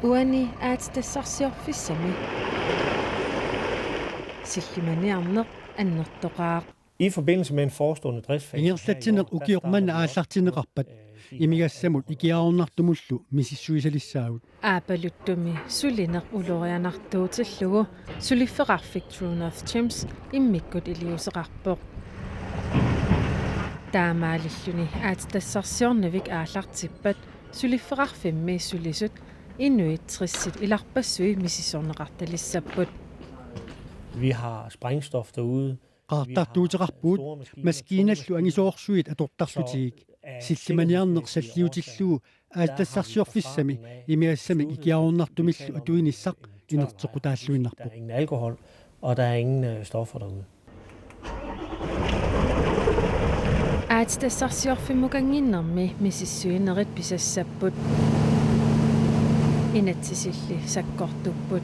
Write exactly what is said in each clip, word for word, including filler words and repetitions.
Uani aatsitassarsiorfissami sillimaniarneq annertoqaaq. I forbindelse med en forestående driftsfase. Ingerlatsineq ukioq manna aallartinneqarpat imigassamut ikiaroornartumullu misissuisalissaagut. Aapaluttumi sulineq ulorianartuutillugu suliffeqarfik True North Gems immikkut iliuuseqarpoq. Taamaalilluni aatsitassarsiornavik aallartippat suliffeqarfimmi sulisut inuit tressit ilarpassui misissorneqartalissapput. Vi har sprængstof derude. Qaartartuuteqarpugut, maskiinallu angisoorsuit atortarlutigik. Sillimaniarneq salliutillugu aatsitassarsiorfissami imigassamik ikiaroornartumillu atuinissaq inerteqqutaalluinnarpoq. Der er ingen alkohol, og der er ingen øh, stoffer derude. Aatsitassarsiorfimmukannginnermi misissuinerit pisassapput. Inatsisilli sakkortupput.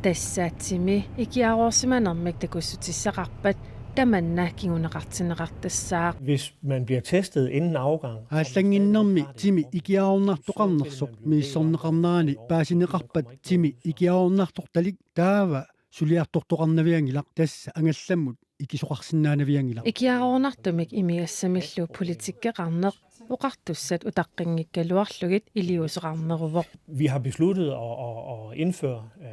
Tassa timi ikiaroorsimanermik takussutissaqarpat tamanna kinguneqartinneqartassaaq. Hvis man bliver testet inden afgang. Aallannginnermi timi ikiaroornartoqarnersoq misissorneqarnerani paasineqarpat timi ikiaroornartortalik taava suliartortoqarnavianngilaq, tassa angallammut ikisoqarsinnaanavianngilaq. Ikiaroornartumik imigassamillu politikkeqarneq oqartussat utaqqinngikkaluarlugit iliuuseqarneruvoq. Vi har besluttet at, at, at indføre øh, de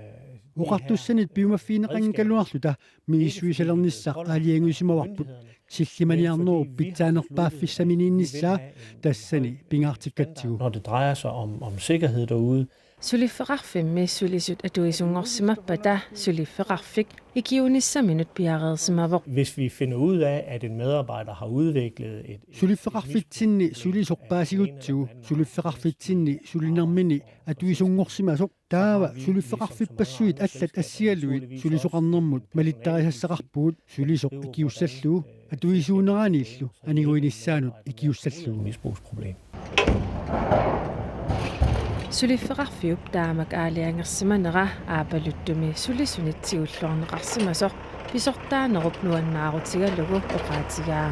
her Oqartussanit piumaffigineqanngikkaluarluta misissuisalernissaq aalajangiusimavarput. Sillimaniarnerup pitsaanerpaaffissaminiinnissaa tassani pingaartikkatsigu. Når det drejer sig om, om sikkerhed derude. Suliffeqarfimmi sulisut atuisunngorsimappata suliffeqarfik ikiuunissaminut piareersimavoq. Hvis vi finder ud af, at en medarbejder har udviklet et, et Suliffeqarfitsinni sulisoq paasigutsigu suliffeqarfitsinni sulinermini atuisunngorsimasoq taava suliffeqarfippassuit allat assigalugit sulisoqarnermut malittarisassaqarpugut sulisoq ikiussallugu atuisuuneraniillu aniguinissaanut ikiussallugu. Misbrugsproblem. Suliffeqarfiup taamak aalajangersimanera aapaluttumi sulisunit tigulluarneqarsimasoq pisortaanerup nuannaarutigalugu oqaatigaa.